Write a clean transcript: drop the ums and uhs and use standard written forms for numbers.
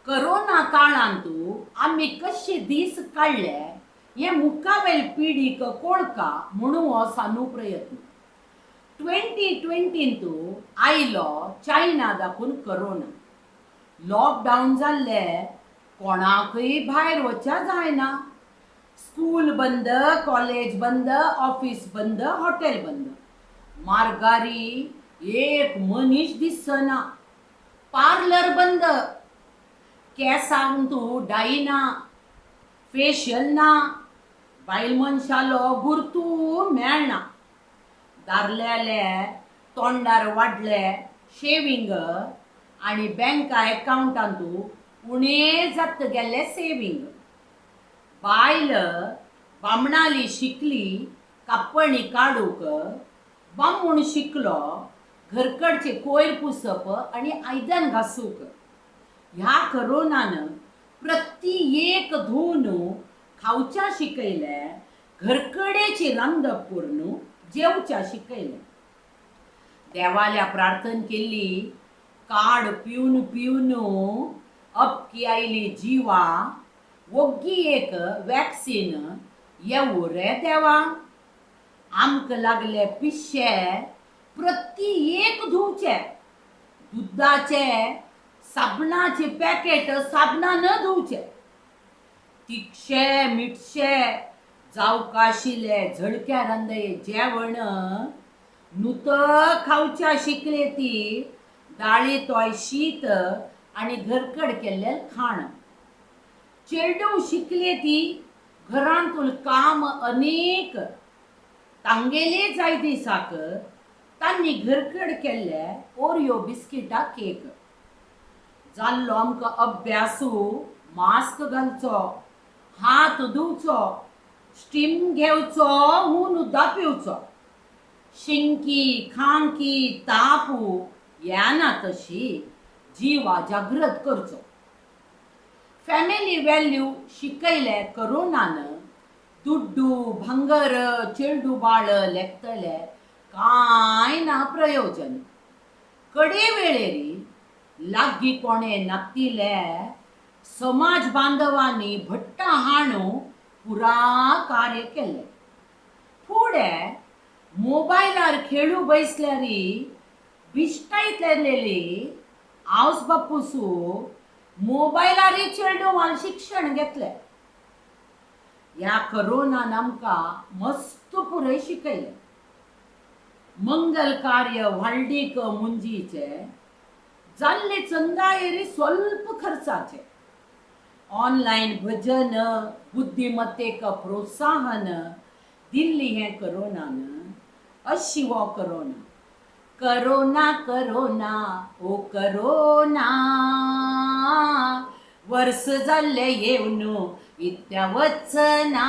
Corona काळांत आमी कशे दीस काडले हें मुखावेल पिढीक कोळका म्हणून हो सानू प्रयत्न. 2020 आयलो चायना दाखून करोना. लॉकडावन जाल्ले, कोणाकय भायर वच्या जायना. स्कूल बंद, कॉलेज बंद, ऑफिस बंद, हॉटेल बंद. मार्गारी एक मनीस दिसना. पार्लर बंद, केसांक तूं डाय ना, फेशियल ना, बायल मनशालो गुर्तू मेळना. दारल्याले तोंडार वाडले शेविंग आनी बँका एकावंटांतू उणे जात गेल्ले सेविंग. बायल बामणाली शिकली कापणी काडूंक, बामूण शिकलो घरकडचे कोयर पुसप आनी आयदन घासूंक. ह्या करोनान प्रति एक धुवन खावच्या शिकयले, घरकडेची रांदप करून जेवच्या शिकयले. देवाल्या प्रार्थना केल्ली काड पिवन पिवन अपकी आयली जिवा. वोग्गी एक वॅक्सीन येवं रे देवा. आमकां लागले पिशे, प्रति एक धुवचे. दुदाचे साबणाचे पॅकेट साबणान धुवचे. तिखशे मिठशे जावका आशिल्ले झळक्या रांदये जेवण नुत खावच्या शिकले ती दाळी तोय शीत आनी घरकड केल्लें खाण. चेडूं शिकले ती घरांतूल काम अनेक तांगेले जाय दिसाक तांणी घरकड केल्ले ओरियो बिस्किटा केक. जाल्लो आमकां अभ्यासू मास्क घालचो, हात धुवचो, स्टीम घेवचो, हून उदक पिवचो. शिंकी खांकी तापू येना तशी जिवा जागृत करचो. Family value शिकयले करोनान. दुड्डू भांगर चेडू बाळ लेखतले कांय ना प्रयोजन. कडे वेळेरी लागीं कोणे नातिले समाज बांधवांनी भट्टा हाणू पुरा कार्य केलें. फुडें मोबायलार खेळू बैसल्यारी बिश्टायतलेली आवस बापूसू मोबायलारय चेडवान शिक्षण घेतलें. ह्या करोनान आमकां मस्त पुरय शिकयलें. मंगल कार्य व्हाळडीक मुंजीचे जाल्ले चंदायेरी स्वल्प खर्चाचे. ऑनलायन भजन बुद्धिमत्तेक प्रोत्साहन दिल्ली हें करोनान. अशी हो करोना. करोना करोना ओ करोना, वर्स जाल्ले येवन इत्या वचना.